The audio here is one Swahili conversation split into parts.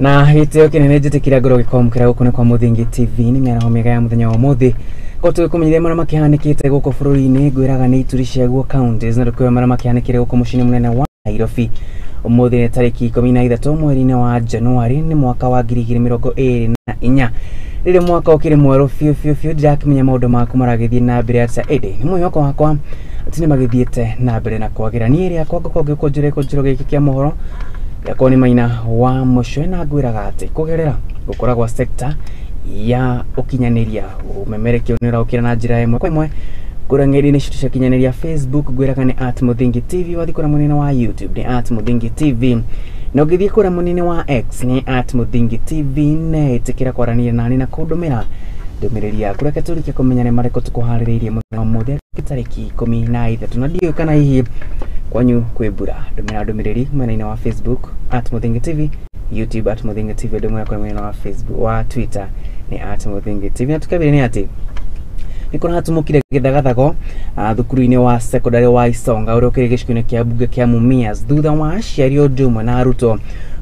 Na gĩtĩo kĩnene njĩtĩkĩra ngoro gĩkwamũkĩra gũkũ nĩ kwa Mũthingi TV nĩ mĩaraho mĩega ya mũthenya wa ũmũthĩ. Ko tũgĩkũmenyithia marĩa makĩhanĩkĩte gũkũ bũrũri-inĩ, ngwĩraga nĩ ituri ciaguo counties na tũkwĩra marĩa makĩhanĩkĩre gũkũ mũciĩ-inĩ mũnene wa Nairobi. Ũmũthĩ nĩ tarĩki 13 mweri-inĩ wa Januari nĩ mwaka wa 2024. Rĩrĩ mwaka ũkĩrĩ mwerũ biũ biũ biũ, ndirakĩmenya maũndũ maku maragĩthiĩ na mbere atĩa, ĩndĩ nĩ mwĩhoko wakwa atĩ nĩ magĩthiĩte na mbere na kwagĩra. Niĩ rĩakwa ngũkorwo ngĩkũnjũra gĩkũnjũro gĩkĩ kĩa mohoro yakwa nĩ Maina wa Mũcwe, na ngwĩraga atĩ kũgerera gũkũra gwa sector ya ũkinyanĩria ũmemerekio nĩ ũraũkĩra na njĩra ĩmwe kwa ĩmwe kũrĩa ng'enda-inĩ citũ cia kinyanĩria Facebook ngwĩraga nĩ @Mũthingi TV, wathiĩ kũrĩa mwena wa YouTube nĩ @Mũthingi TV, na ũngĩthiĩ kũrĩa mwena wa X nĩ @Mũthingi TV. Na ĩtĩkĩra kwaranĩria nani na kũndũmĩra ndũmĩrĩri yaku, reke tũrĩkie kũmenya nĩ marĩkũ tũkũharĩrĩirie mũthenya wa ũmũthĩ tarĩki 13. Na ndiũĩ kana hihi kwanyu kwĩ mbura. Ndũmĩra ndũmĩrĩri mwena-inĩ wa Facebook @Mũthingi TV, YouTube @Mũthingi TV, ndũmĩra kũrĩa mwena wa Facebook wa Twitter nĩ @Mũthingi TV. Na tũkĩambĩrĩria nĩ atĩ nĩ kũratumũkire gĩthagathago thukuru-inĩ wa secondary wa Isonga ũrĩa ũkĩrĩ gĩcigo-inĩ kĩa mbunge kĩa Mumias thutha wa aciari ũndũ ũmwe na arutwo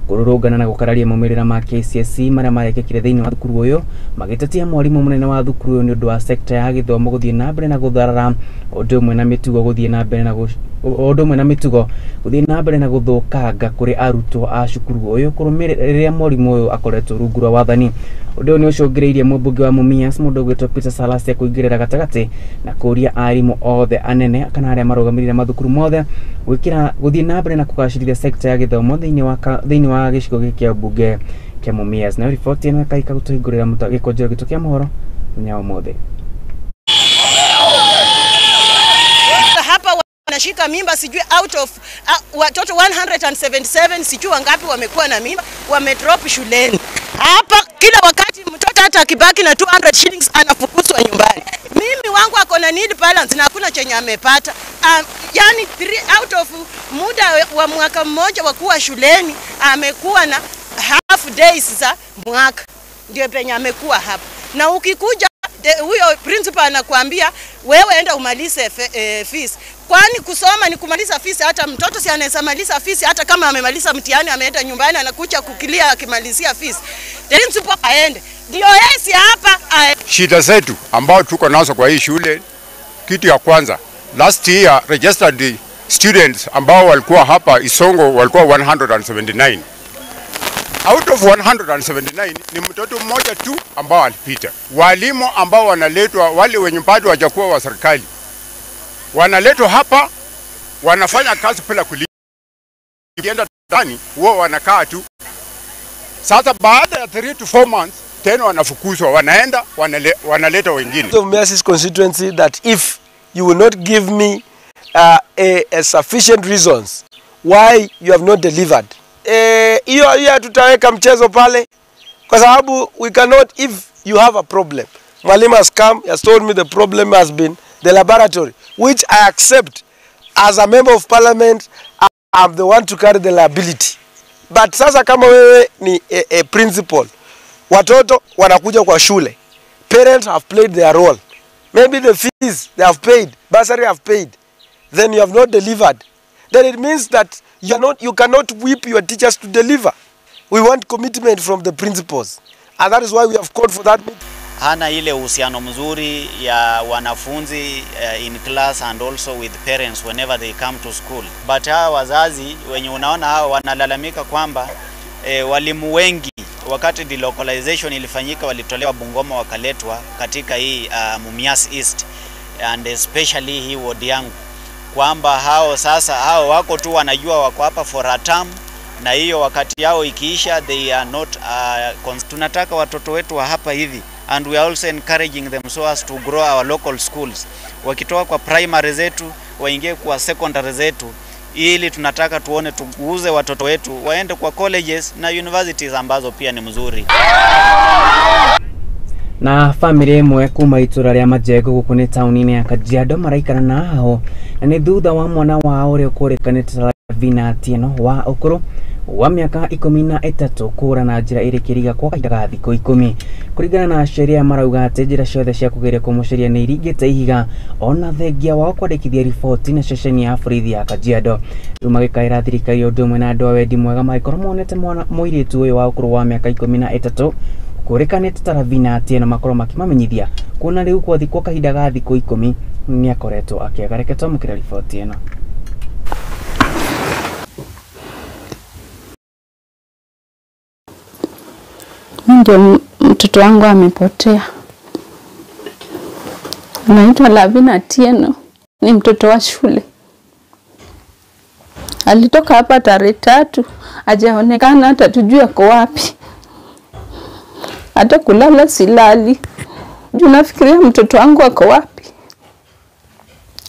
kũrũrũngana na gũkararia maumĩrĩra ma KCSE marĩa marekĩkire thĩinĩ wa thukuru ũyũ, magĩtetia mwarimũ mũnene wa thukuru ũyũ nĩ ũndũ wa sekta ya gĩthomo gũthiĩ na mbere na gũtharara ũndũ ũmwe na mĩtugo gũthiĩ na mbere na ũndũ ũmwe na mĩtugo gũthiĩ na mbere na gũthũkanga kũrĩ arutwo a cukuru ũyũ kũrũmĩrĩra rĩrĩa mwarimũ ũyũ akoretwo rungu rwa wathani. Ũndũ ũyũ nĩ ũcũngĩrĩirie mũmbunge wa Mumias mũndũ ũgwĩtwo Peter Salasya kũingĩrĩra gatagatĩ na kũũria arimũ othe anene kana arĩa marũgamĩrĩire mathukuru mothe gwĩkĩra gũthiĩ na mbere na kũgacĩrithia sekta ya gĩthomo thĩinĩ wa gĩcigo gĩkĩ kĩa mbunge kĩa Mumias. Nayo riboti ĩno ĩkaika gũtũhingũrĩra gĩkũnjĩro gitũ kĩa mohoro mũthenya wa ũmũthĩ. Hapa wanashika mimba sijui out of watoto 177 sijui wangapi wamekuwa na mimba, wamedrop shuleni. Hapa kila wakati mtoto hata akibaki na 200 shillings anafukuzwa nyumbani. Mimi wangu ako na need balance na hakuna chenye amepata. Yani 3 out of muda wa mwaka mmoja wa kuwa shuleni amekuwa na half days za mwaka ndio penye amekuwa hapa. Na ukikuja huyo principal anakuambia wewe enda umalize fees. Kwani kusoma ni kumaliza fees? Hata mtoto si anaweza maliza fees, hata kama amemaliza mtihani ameenda nyumbani anakuja kukilia akimalizia fees. Principal aende. Ndio yesi hapa. Shida zetu ambao tuko nazo kwa hii shule, kitu ya kwanza, last year registered students ambao walikuwa hapa Isongo walikuwa 179. Out of 179 ni mtoto mmoja tu ambao alipita. Walimu ambao wanaletwa, wale wenye bado hawajakuwa wa serikali, wanaletwa hapa, wanafanya kazi bila kulipwa. Ukienda ndani wao wanakaa tu. Sasa baada ya 3 to 4 months tena wanafukuzwa, wanaenda wanaleta wengine. Of Mumias constituency that if you will not give me a sufficient reasons why you have not delivered, hiyo hiyo tutaweka mchezo pale, kwa sababu we cannot. If you have a problem, mwalimu has come, he has told me the problem has been the laboratory, which I accept as a member of parliament. I'm the one to carry the liability. But sasa kama wewe ni a principal, watoto wanakuja kwa shule, parents have played their role, maybe the fees they have paid, bursary have paid, then you have not delivered, then it means that you are not, you cannot whip your teachers to deliver. We want commitment from the principals, and that is why we have called for that meeting. Hana ile uhusiano mzuri ya wanafunzi in class and also with parents whenever they come to school. But hawa wazazi wenye unaona hawa wanalalamika kwamba walimu wengi wakati delocalization ilifanyika walitolewa Bungoma wakaletwa katika hii Mumias East and especially hii ward yangu, kwamba hao sasa hao wako tu wanajua wako hapa for a term, na hiyo wakati yao ikiisha they are not tunataka watoto wetu wa hapa hivi, and we are also encouraging them so as to grow our local schools. Wakitoka kwa primary zetu waingie kwa secondary zetu, ili tunataka tuone tuguze watoto wetu waende kwa colleges na universities ambazo pia ni mzuri. Na family ĩmwe kuma itũra rĩa Majengo gũkũ nĩ taũni-inĩ ya Kajiado maraikara na aho, na nĩ thutha wa mwana wao ũrĩa ũkũrĩkanĩte Lavina Atieno wa ũkũrũ wa mĩaka 13 kũra na njĩra ĩrĩ kĩriga kwa kahinda ga thikũ 10. Kũringana na sheria marauga atĩ njĩra ciothe cia kũgeria kũmũcaria nĩ iringĩte ihiga ona thengia wao kwandĩkithia riboti na ceceni ya borithi ya Kajiado. Rĩu magĩkaĩra thirikari ũndũ ũmwe na andũ a wendi mwega mangĩkorwo monete mwana mũirĩtu ũyũ wa ũkũrũ wa mĩaka 13 kũrĩkanĩte ta Lavina Atieno makorwo makĩmamenyithia kuona rĩu kwa thikũ kahinda ga thikũ 10 nĩakoretwo akĩaga. Reke twamũkĩre riboti ĩno. Ndio mtoto wangu amepotea. Anaitwa Lavina Atieno, ni mtoto wa shule. Alitoka hapa tarehe 3, hajaonekana hata tujue ako wapi. Hata kulala silali. Juu nafikiria mtoto wangu ako wapi.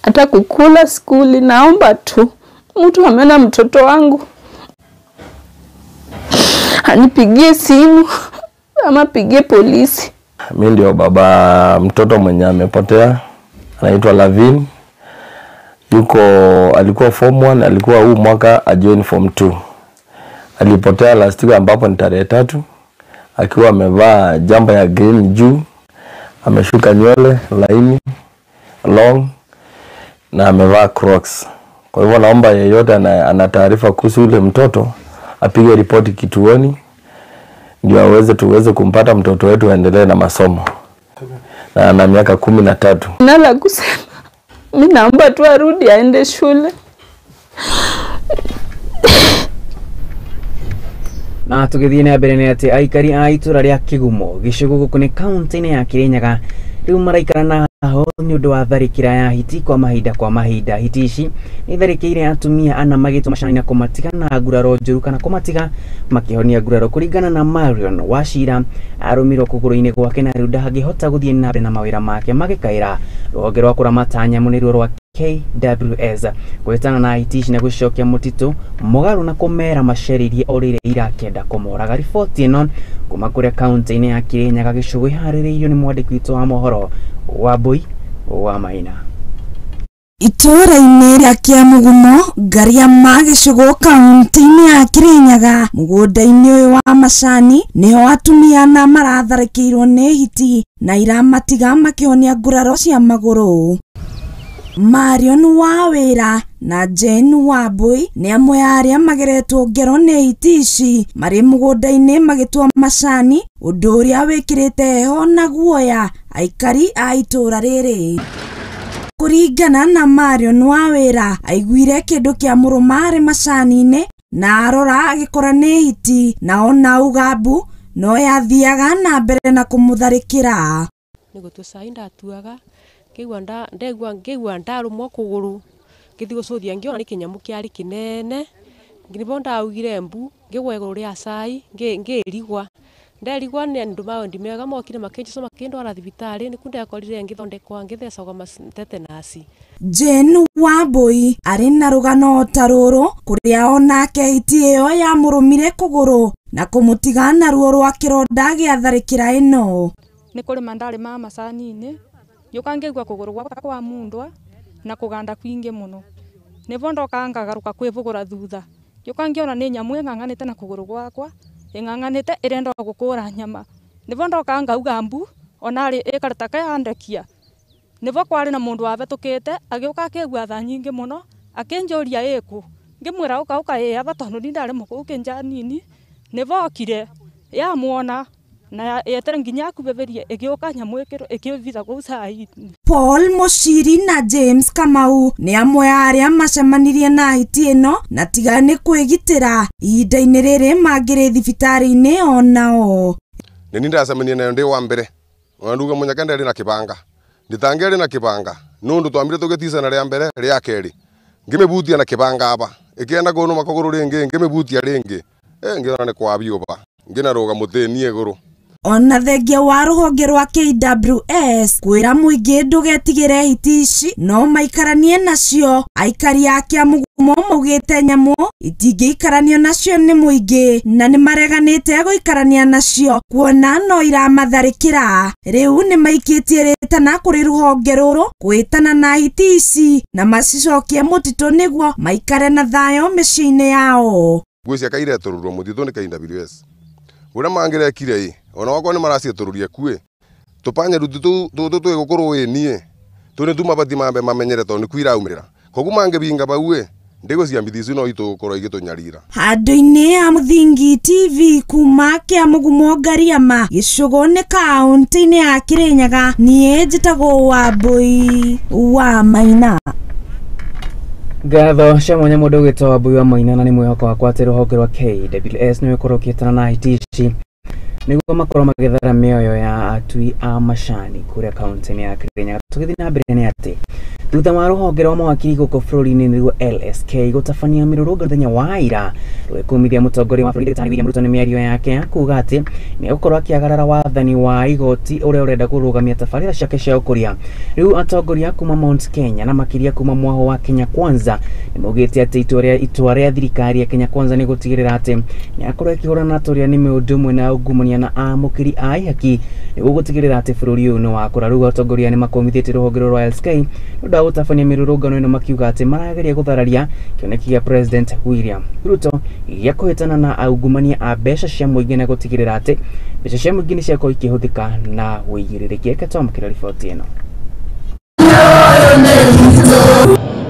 Hata kukula skuli, naomba tu mtu ameona mtoto wangu anipigie simu ama pigie polisi. Mimi ndio baba mtoto mwenye amepotea, anaitwa Lavin. Yuko alikuwa form 1, alikuwa huu mwaka ajoin form 2. Alipotea last week ambapo ni tarehe 3, akiwa amevaa jamba ya green juu, ameshuka nywele laini long na amevaa Crocs. Kwa hivyo naomba yeyote ana taarifa kuhusu yule mtoto apige ripoti kituoni ndio aweze tuweze kumpata mtoto wetu aendelee na masomo. Na ana miaka 13. Nala kusema mimi naomba tu arudi aende shule. Na tugithie na mbere nĩ atĩ aikari a itũra rĩa Kĩgumo gĩcigo gũkũ nĩ kaunti-inĩ ya Kirinyaga rĩu maraikara na ho nĩ ũndũ wa tharĩkĩra ya hiti kwa mahinda kwa mahinda. Hiti ici nĩ tharĩkĩire atumia ana magĩtwo macani na kũmatiga na nguraro njũru kana kũmatiga makĩhonia nguraro. Kũringana na Marion Wachira arũmirwo kũgũrũ-inĩ gwake na rĩu ndangĩhota gũthiĩ na mbere na mawĩra make. Magĩkaĩra rũhonge rwa kũramata nyamũ nĩruo rwa KWS gwĩtana na hiti ici na gũcokia mũtitũ mũgarũ na kũmera maceririe o rĩrĩa irakĩenda kũmoraga. Riboti ĩno kuma kũrĩa kaunti-inĩ ya Kirinyaga gĩcũgũ ĩharĩrĩirio nĩ mwandĩki witũ wa mohoro Wambui wa Maina. Itũũra-inĩ rĩa Kĩamũgumo Ngariama gĩcũgũ kaunti-inĩ ya Kirinyaga mũgũnda-inĩ ũyũ wa macani nĩho atumia ana maratharĩkĩirwo nĩ hiti na iramatiga makĩhonia nguraro cia magũrũ. Marion Wawira na Jane Wambui nĩ amwe a arĩa mageretwo ngero nĩ hiti ici marĩ mũgũnda-inĩ magĩtua macani, ũndũ ũrĩa wĩkĩrĩte heho na guoya aikari a itũũra rĩrĩ. Kũringana na Marion Wawira, aiguire kĩndũ kĩa mũrũma arĩ macani-inĩ na arora agĩkora nĩ hiti, na ona auga mbu no yathiaga na mbere na kũmũtharĩkĩra. Nĩ gũtua cai ndatuaga ngĩigua ndarũmwo kũgũrũ ngĩthiĩ gũcũthia ngĩona nĩ kĩnyamũ kĩarĩ kĩnene nĩbo ndaugire mbu ngĩgwa igũrũ rĩa cai ngĩrigwa nderigwa nĩ andũ mawendi mega mokire makĩnjũca makĩndwara thibitarĩ nĩkuo ndekorire ngĩthondekwa ngĩthecagwo tetenasi. Jane Wambui arĩ na rũgano ta rũrũ kũrĩa onake hiti ĩyo yamũrũmire kũgũrũ na kũmũtiga na ruo rwa kĩronda gĩa tharĩkĩra ĩno. Nĩ kũrĩma ndarĩmaga macani-inĩ ngĩũka ngĩigua kũgũrũ gwakwa kwa mundwa na kũganda kwingĩ mũno nĩvo ndokaga ngagarũka kwĩvũgũra thutha ngĩũka ngĩona nĩ nyamũ ĩng'ang'anĩte na kũgũrũ gwakwa ĩng'ang'anĩte ĩrenda gũkũra nyama nĩvo ndokaga ngauga mbu ona ĩkarĩ ta yandekia nĩvo kwarĩ na mũndũ wabetũkĩte agĩũka akĩigua tha nyingĩ mũno akĩnjũria ĩkũ ngĩmwĩra ũka ũka ĩyaba tondũ ni ndarĩ mũkũu kĩnja nini nĩvo okire yamwona na yetere nginya akubeberie ĩgĩũka nyamũ ĩkĩvitha kũu cai. Paul Mushiri na James Kamau nĩ amwe a arĩa macemanirie na hiti ĩno na tiga nĩ kwĩgitĩra ihinda-inĩ rĩrĩ mangĩrĩ thibitarĩ-inĩ onao. Nĩ ndacemania nayo ndĩ wa mbere ona nduga mũnyaka ndarĩ na kĩbanga nditangĩarĩ na kĩbanga nũndũ twambire tũgĩticana rĩa mbere rĩa kerĩ ngĩmĩbutia na kĩbanga aba ĩkĩenda kũnũma kũgũrũ rĩngĩ ngĩmĩbutia rĩngĩ ngĩona nĩ kwabiũba ngĩnarũga mũtĩ-inĩ igũrũ. Ona thengia wa rũhonge rwa KWS kwĩra mũingĩ ndũgetigĩre hiti ici no maikaranie nacio, aikari a Kĩamũgumo Mũgumo maugĩte nyamũ itingĩikaranio nacio nĩ mũingĩ na nĩmareganĩte gũikarania nacio kuona no iramatharĩkĩra. Rĩu nĩmaikĩtie rĩtana kũrĩ rũhonge rũrũ kwĩtana na hiti ici na macicokie mũtitũ nĩguo maikare na thayũ mĩciĩ-inĩ yao. Ngwĩciria kairetũrũrwo mũtitũ nĩ KWS ũrĩa mangĩrekire ĩ ona wakorwo nĩ maracietũrũria kuĩ tũpanya tũtũ twĩ gũkũrũ ĩ niĩ tũ nĩ tumabati mambe mamenyere tondũ nĩkuo iraumĩrĩra koguo mangĩbinga bau ĩ ndĩgwĩciria mbithi icio no itũgũkorwo igĩtũnyarira. Handũ-inĩ ha Mũthingi TV kuma kĩa Mũgumo Ngariama gĩcũgũ-inĩ kaũntĩ-inĩ ya Kĩrĩnyaga, niĩ njĩtagwo Wambui wa Maina. Ngatho cia mwanya mũndũ ũgĩtwo Wambui wa Maina, na nĩ mwĩhoko wakwa atĩ rũhonge rwa KWS nĩ rũkorwo ũkĩtana na hiti ici nĩguo makorwo magĩthara mĩoyo ya atui a macani kũrĩa kaũntĩ-inĩ ya Kĩrĩnyaga. Tũgĩthiĩ na mbere nĩ atĩ thutha wa rũhonge rwa mawakiri gũkũ bũrũri-inĩ nĩruo LSK gũtabania mĩrũrũngano mũthenya wa ira rũgĩkũmithia mũtongoria wa bũrũri Dr. William Ruto nĩ mĩario yake ya kuga atĩ nĩegũkorwo akĩagarara wathani wa igoti ũrĩa ũrenda kũrũgamia tabarĩra ciake cia ũkũria. Rĩu atongoria kuma Mount Kenya na makĩria kuma mwaho wa Kenya Kwanza nĩmaugĩte atĩ itua rĩa thirikari ya Kenya Kwanza nĩ gũtigĩrĩra atĩ nĩakorwo ĩkĩhũrana na atũria nĩ ũndũ ũmwe na ungumania na amũkĩri a ihaki nĩguo gũtigĩrĩra atĩ bũrũri ũyũ nĩ wakũra. Rĩu atongoria nĩmakũmithĩtie rũhonge rũrũ rwa LSK nĩ ũndũ wa gũtabania mĩrũrũngano ĩno makiuga atĩ marageria gũthararia kĩoneki gĩa President William Ruto gĩa kũhĩtana na aungumania a mbeca cia mũingĩ na gũtigĩrĩra atĩ mbeca cia mũingĩ nĩ ciakorwo ikĩhũthĩka na ũigĩrĩrĩki. Reke twamũkĩre riboti ĩno.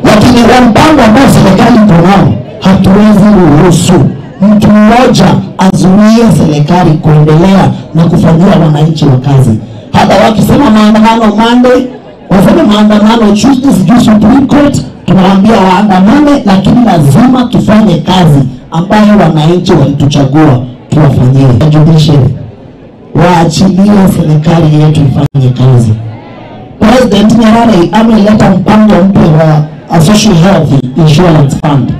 Lakini wa mpango ambao serikali iko nao, hatuwezi ruhusu mtu mmoja azuie serikali kuendelea na kufanyia wananchi wa kazi. Hata wakisema maandamano Monday, waseme maandamano Tuesday, sijui Supreme Court, tunawaambia waandamane, lakini lazima tufanye kazi ambayo wananchi walituchagua tuwafanyie. Judiciary waachilie serikali yetu ifanye kazi. President Nyerere ameleta mpango mpya wa Social Health Insurance Fund,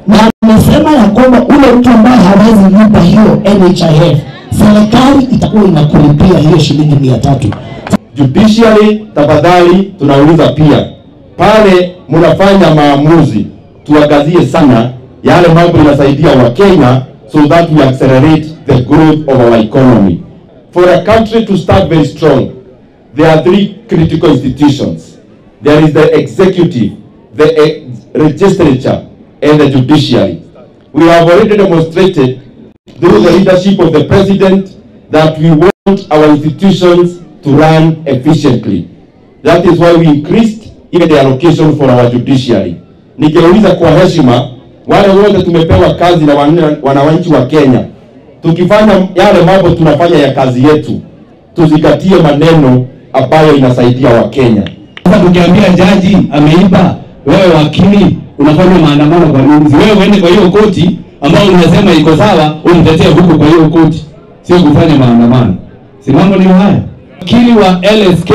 na amesema ya kwamba ule mtu ambaye hawezi lipa hiyo NHIF, serikali itakuwa inakulipia hiyo shilingi 300. Judiciary, tafadhali tunauliza pia pale mnafanya maamuzi, tuangazie sana yale mambo inasaidia wa Kenya so that we accelerate the growth of our economy. For a country to start very strong, there are three critical institutions. There is the executive, the legislature, and the judiciary. We have already demonstrated through the leadership of the president that we want our institutions to run efficiently. That is why we increased even the allocation for our judiciary. Nikiuliza kwa heshima, wale wote tumepewa kazi na wananchi wa Kenya, tukifanya yale mambo tunafanya ya kazi yetu, tuzingatie maneno ambayo inasaidia wa Kenya. Sasa tukiambia jaji ameiba, wewe wakili unafanya maandamano kwa nini? Wewe uende kwa hiyo koti ambayo unasema iko sawa, umtetee huko kwa hiyo koti, sio kufanya maandamano. Si mambo ni haya? Wakili wa LSK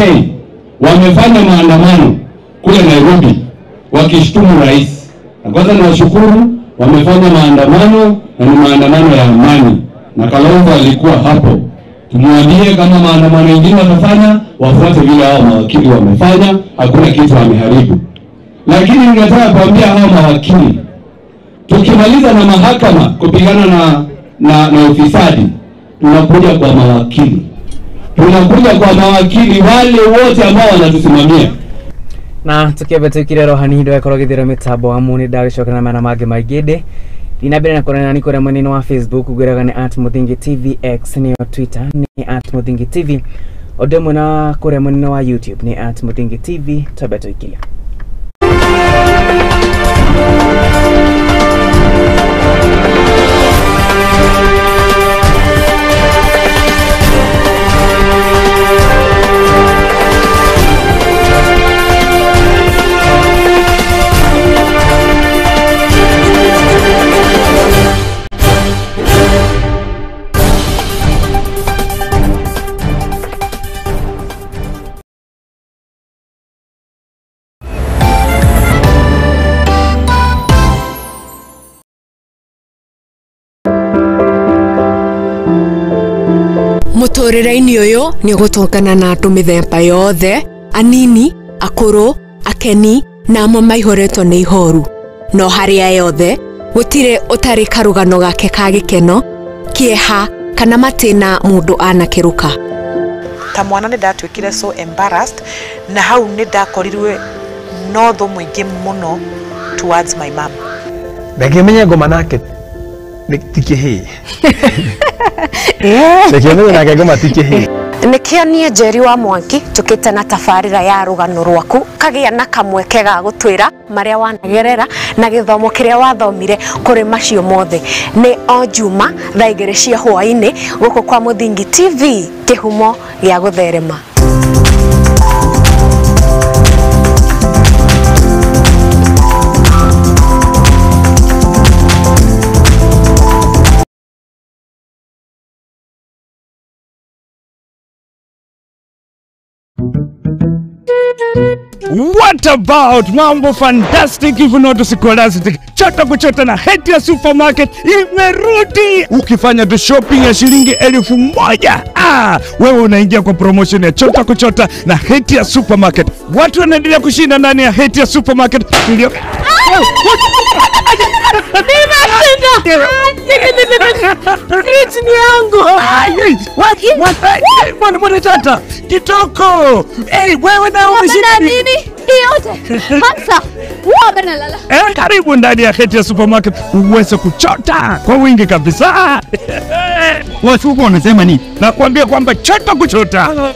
wamefanya maandamano kule Nairobi wakishtumu rais. Na kwanza niwashukuru, wamefanya maandamano na ni maandamano ya amani, na Kalonzo alikuwa hapo. Tumwambie kama maandamano mengine watafanya, wafuate vile hao mawakili wamefanya, hakuna kitu wameharibu. Lakini ningetaka kuambia hao mawakili, tukimaliza na mahakama kupigana na ufisadi, tunakuja kwa mawakili. Tunakuja kwa mawakili wale wote ambao wanatusimamia. Na tukiabetukire rohani hindo yakorwo githira mitambo amu ni ndagĩcoka na mana mangĩ maingĩ ndĩ ndinambere na kuonana nĩ kũrĩa mwena-inĩ wa Facebook ngwĩraga nĩ @MuthingiTV, X nĩyo Twitter nĩ @MuthingiTV, ũndũ ũmwe na kũrĩa mwena-inĩ wa YouTube nĩ @MuthingiTV. Twambe tũikiria. Mũtũrĩre-inĩ ũyũ nĩ ũgũtũngana na andũ mĩthemba yothe, anini, akũrũ, akeni na amwe maihũrĩtwo nĩ ihoru. No harĩa yothe gũtirĩ ũtarĩ karũgano gake ka gĩkeno, kĩeha kana matĩna mũndũ anakĩruka. Ta mwana nĩ ndatuĩkire so embarrassed, na hau nĩ ndakorirwe no thũ mũingĩ mũno towards my mom. Ndangĩmenya ngoma nake ti kĩhĩĩ. Ndangĩmenya nake ngoma ti kĩhĩĩ. Nĩkĩo niĩ Njeri wa Mwangi tũkĩte na tabarĩra ya rũgano rwaku kagĩa na kamweke ga gũtwĩra marĩa wanagerera na gĩthomo kĩrĩa wathomire kũrĩ macio mothe. Nĩ o Juma thaa 2 cia hwaĩ-inĩ gũkũ kwa Mũthingi TV, kĩhumo gĩa gũtherema. What about mambo fantastic if not scholastic? Chota kuchota na Hetia Supermarket imerudi. Ukifanya tu shopping ya shilingi 1000, wewe unaingia kwa promotion ya Chota kuchota na Hetia Supermarket. Watu wanaendelea kushinda ndani ya Hetia Supermarket. Fridge ni yangu. Mwana tata kitoko. Hey, wewe na umeshinda nini? Yote. Hamsa. Lala. Karibu ndani ya Hetia Supermarket uweze kuchota kwa wingi kabisa. Watu wanasema nini? Nakwambia kwamba chota kuchota.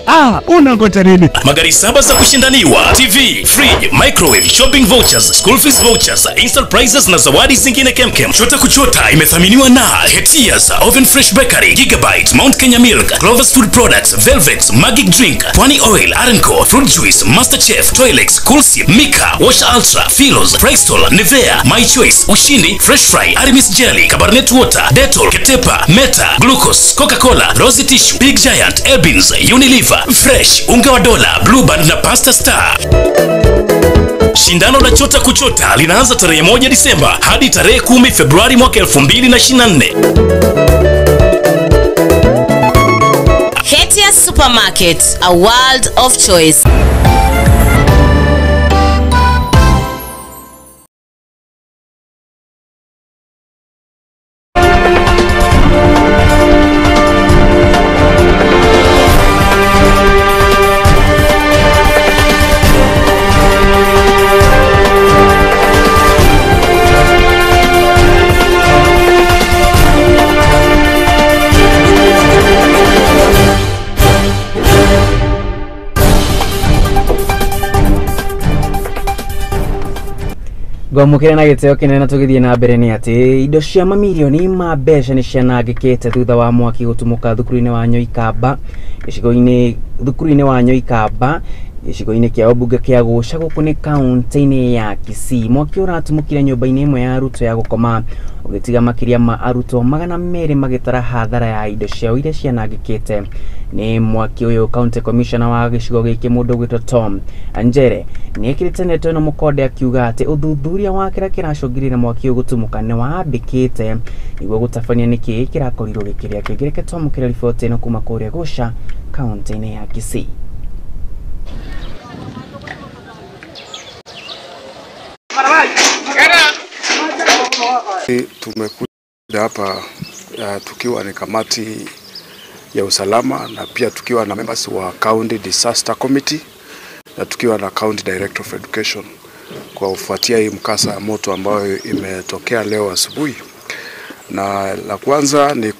Unangoja nini? Magari 7 za kushindaniwa, TV, fridge, microwave, shopping vouchers, school fees vouchers, instant prizes na zawadi zingine kemkem. Chota kuchota imethaminiwa na Hetia's Oven Fresh Bakery, Gigabyte, Mount Kenya Milk, Clover's Food Products, Velvet, Magic Drink, Pwani Oil, Arenco, Fruit Juice, Master Chef, Toilex, Coolsi, Mika, Wash Ultra, Philos, Bristol, Nivea, My Choice, Ushindi, Fresh Fry, Aramis Jelly, Cabernet Water, Dettol, Ketepa, Meta, Glucose, Coca-Cola, Rosy Tissue, Big Giant, Ebins, Unilever, Fresh, Unga wa Dola, Blue Band na Pasta Star. Shindano la Chota Kuchota linaanza tarehe 1 Disemba hadi tarehe 10 Februari mwaka 2024. Hetia Supermarket, a world of choice. Ngwamũkĩra na gĩtĩo kĩnene na tũgĩthiĩ na mbere nĩ atĩ indo cia mamirioni ma mbeca nĩ cianangĩkĩte thutha wa mwaki gũtumũka thukuru-inĩ wa Nyoikamba gĩcigo-inĩ thukuru-inĩ wa Nyoikamba gĩcigo-inĩ kĩa ũmbunge kĩa Gũca gũkũ nĩ kaunti-inĩ ya Kisii. Mwaki ũratumũkire nyũmba-inĩ ĩmwe ya arutwo ya gũkoma ũgĩtiga makĩria ma arutwo 200 magĩtara hathara ya indo ciao iria cianangĩkĩte nĩ mwaki ũyũ. County Commissioner wa gĩcigo gĩkĩ mũndũ ũgwĩtwo Tom Anjere nĩekĩrĩte ndeto ĩno mũkonde akiuga atĩ ũthuthuria wa kĩrĩa kĩracũngĩrĩria mwaki ũyũ gũtumũka nĩ wambĩkĩte nĩguo gũtabania nĩkĩĩ kĩrakorirwo gĩkĩrĩa kĩngĩ. Reke twamũkĩre riboti ĩno kuma kũrĩa Gũca kaunti-inĩ ya Kisii. Tumekuja hapa tukiwa ni kamati ya usalama na pia tukiwa na members wa County Disaster Committee na tukiwa na County Director of Education kwa kufuatia hii mkasa ya moto ambayo imetokea leo asubuhi. Na la kwanza ni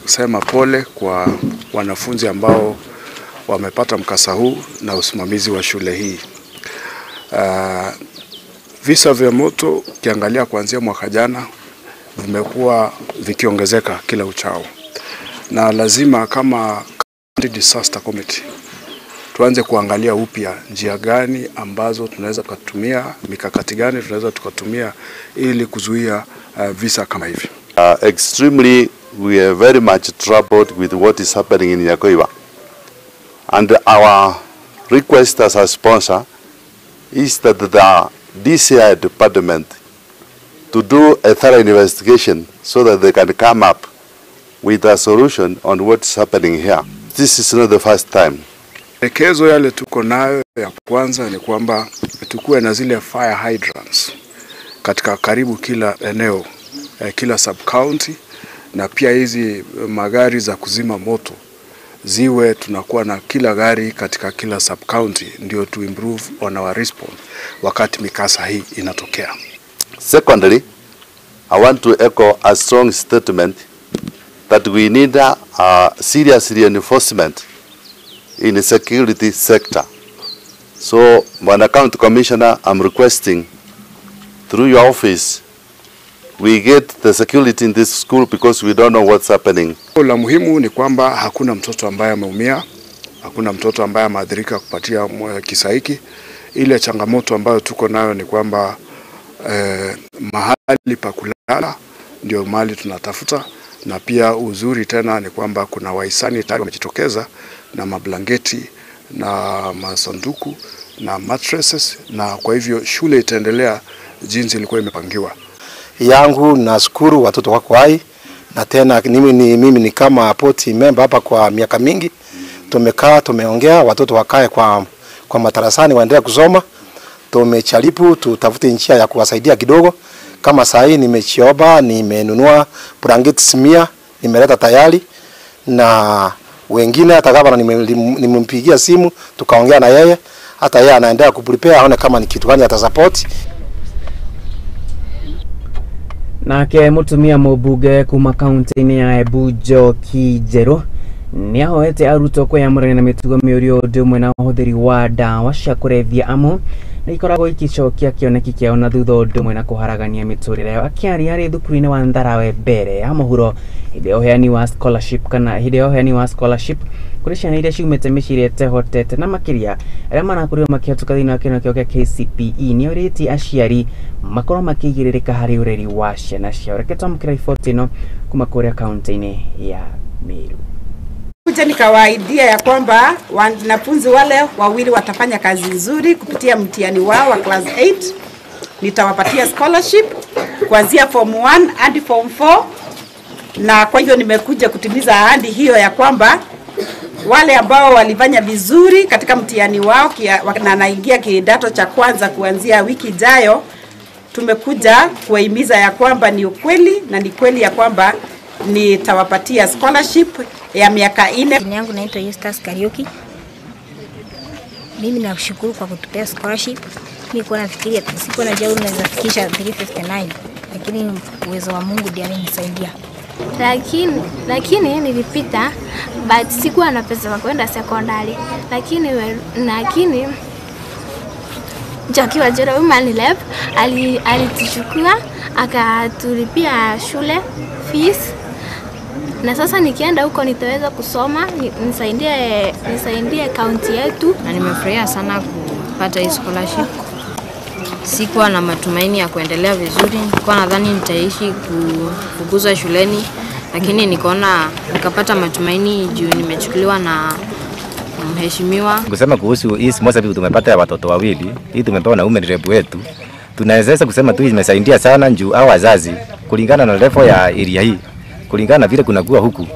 kusema pole kwa wanafunzi ambao wamepata mkasa huu na usimamizi wa shule hii. Visa vya moto ukiangalia kuanzia mwaka jana vimekuwa vikiongezeka kila uchao. Na lazima kama County Disaster Committee tuanze kuangalia upya njia gani ambazo tunaweza tukatumia, mikakati gani tunaweza tukatumia ili kuzuia visa kama hivi. Extremely we are very much troubled with what is happening in Nyakoiba. And our request as a sponsor is that the DCI department to do a thorough investigation so that they can come up with a solution on what's happening here. This is not the first time. Maelekezo yale tuko nayo ya kwanza ni kwamba tukue na zile fire hydrants katika karibu kila eneo, kila sub county, na pia hizi magari za kuzima moto ziwe tunakuwa na kila gari katika kila sub county, ndio to improve on our response wakati mikasa hii inatokea. Secondly, I want to echo a strong statement that we need a serious reinforcement in the security sector. So, Bwana County Commissioner, I'm requesting through your office we get the security in this school because we don't know what's happening. La muhimu ni kwamba hakuna mtoto ambaye ameumia, hakuna mtoto ambaye ameathirika kupatia kisa hiki. Ile changamoto ambayo tuko nayo ni kwamba mahali pa kulala ndio mahali tunatafuta, na pia uzuri tena ni kwamba kuna wahisani tayari wamejitokeza na mablangeti na masanduku na mattresses, na kwa hivyo shule itaendelea jinsi ilikuwa imepangiwa. Yangu nashukuru watoto wako hai, na tena mimi ni kama poti member hapa kwa miaka mingi. Tumekaa tumeongea watoto wakae kwa madarasani waendelee kusoma. Tumecharibu tutafute njia ya kuwasaidia kidogo. Kama saa hii nimechioba, nimenunua blanketi 100, nimeleta tayari, na wengine hata kama nimempigia simu tukaongea na yeye, hata yeye anaendelea kuprepare aone kama ni kitu gani atasupport. Nake mutumia mũmbunge kuma kaunti-inĩ ya Embu Njoki Njerũ nĩahoete arutwo kwĩyamũrania na mĩtugo mĩũru ũndũ ũmwe na ũhũthĩri wa ndawa cia kũrebia amu nĩ ikoragwo ikicokia kĩoneki kĩao na thutha ũndũ ũmwe na kũharagania mĩtũrĩre yao. Akĩaria arĩ thukuru-inĩ wa Ntarawe mbere ya mũhuro hĩndĩ ya ũheani wa scholarship kana hĩndĩ ya ũheani wa scholarship kũrĩ ciana iria ciumĩte mĩciĩ ĩrĩa ĩtehotete na makĩria arĩa marakorirwo makĩhetũka thĩinĩ wa kĩgeranio kĩao kĩa KCPE, nĩorĩtie aciari makorwo makĩigĩrĩrĩka harĩ ũreri wa ciana ciao. Reke twamũkĩra riboti ĩno kuma kũrĩa kaunti-inĩ ya Meru. Kuja nikawaidia ya kwamba wanafunzi wale wawili watafanya kazi nzuri kupitia mtihani wao wa class 8. Nitawapatia scholarship kuanzia form 1 hadi form 4, na kwa hivyo nimekuja kutimiza ahadi hiyo ya kwamba wale ambao walifanya vizuri katika mtihani wao na naingia kidato cha kwanza kuanzia wiki ijayo, tumekuja kuwahimiza ya kwamba ni ukweli na ni kweli ya kwamba nitawapatia scholarship ya miaka 4. Jina yangu naitwa Eustace Kariuki. Mimi nashukuru kwa kutupea scholarship. Mimi kwa nafikiria sikuwa najua naweza fikisha 359, lakini uwezo wa Mungu ndiye alinisaidia. Lakini nilipita, but sikuwa na pesa za kwenda sekondari. Lakini Njoki wa Njeru Women Rep alituchukua akatulipia shule fees, na sasa nikienda huko nitaweza kusoma, nisaidie kaunti yetu. Na nimefurahia sana kupata hii scholarship. Sikuwa na matumaini ya kuendelea vizuri, nilikuwa nadhani nitaishi kufukuzwa shuleni, lakini nikaona nikapata matumaini juu nimechukuliwa na mheshimiwa. Kusema kuhusu hii scholarship tumepata ya watoto wawili, hii tumepewa na women rep wetu. Tunaweza kusema tu imesaidia sana juu hao wazazi kulingana na level ya area hii. Kulingana na vile kunakuwa huku,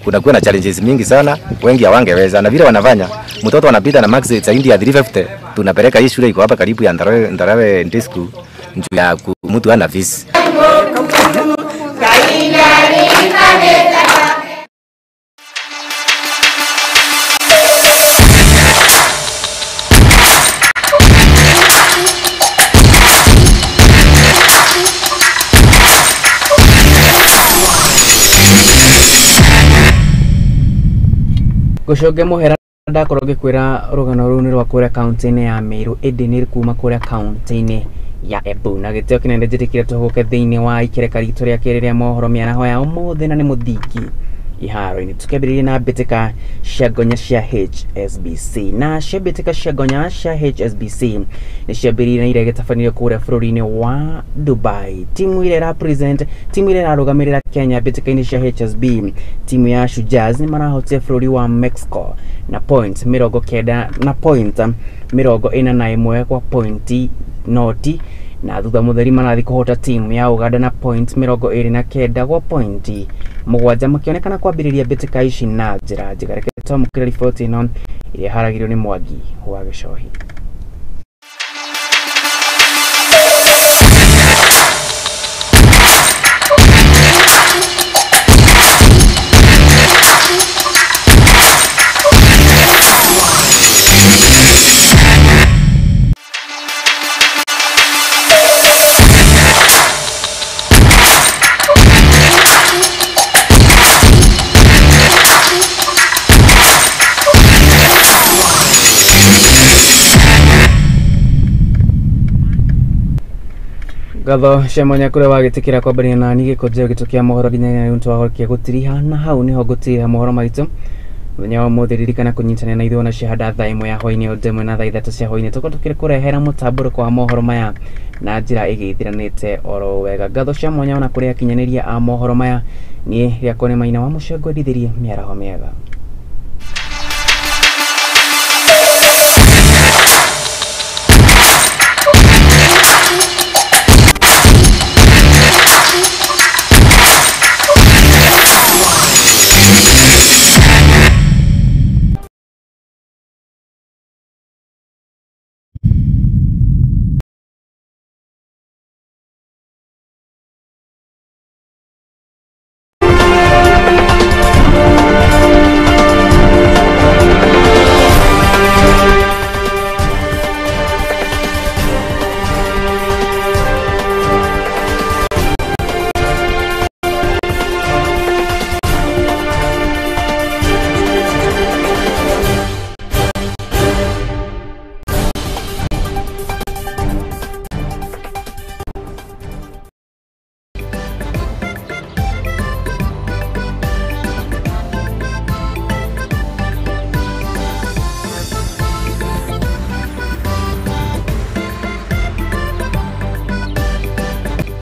kunakuwa na challenges mingi sana, wengi hawangeweza. Na vile wanafanya, mtoto anapita na max zaidi ya 350, tunapeleka hii shule iko hapa karibu ya Ndarawe Day School, juu ya mtu ana fees. Gucoke muhera ndakorwo ngikwira rugano ruu ni rwa kuria kaunti-inĩ ya Meru ĩndĩ nĩ kuma kuria kaunti-inĩ ya Embu, na gĩtĩo kĩnene njĩtĩkire tũhũke thĩinĩ wa ikereka ritũ rĩa kerĩ rĩa mohoro mĩaraho ya ũmũthĩ na nĩ mũthingi iharo-inĩ. Tukĩambĩrĩria na mbĩtĩka cia ngonya cia HSBC, na cia mbĩtĩka cia ngonya cia HSBC nĩ ciambĩrĩirie na iria gĩtabanĩrio kũrĩa bũrũri-inĩ wa Dubai. Timu ĩrĩa ĩra-present, timu ĩrĩa ĩrarũgamĩrĩra Kenya mbĩtĩka-inĩ cia HSB, timu ya Shujaz nĩ marahotire bũrũri wa Mexico na point 90 na point 41 kwa pointi noti, na thutha mutheri marathi kuhota timu ya Uganda na point 29 kwa pointi 7, makionekana kwambĩrĩria mbĩtĩka ici na njĩra njega. Reke twamũkĩre riboti ĩno ĩrĩa ĩharagĩrio nĩ Mwangi wa Gĩcohi. Ngatho cia mwanya kũrĩa wagĩtĩkĩra kwambĩrĩria na niĩ gĩkũnjero gitũ kĩa mohoro nginya rĩu nĩtwahorokia gũtiriha na hau nĩho ngũtiriha mohoro maitũ mũthenya wa ũmũthĩ. Ririkana kũnyitanĩra na ithuĩ ona ciahanda thaa 1 ya hwaĩ-inĩ ũndũ ĩmwe na thaa 3 cia hwaĩ-inĩ tũkorwo tũkĩkũrehera mũtambũrũko wa mohoro maya na njĩra ĩgĩthiranĩte oro wega. Ngatho cia mwanya ona kũrĩ akinyanĩria a mohoro maya, niĩ rĩakwa nĩ Maina wa Mũcengo, endithĩrie mĩaraho mĩega.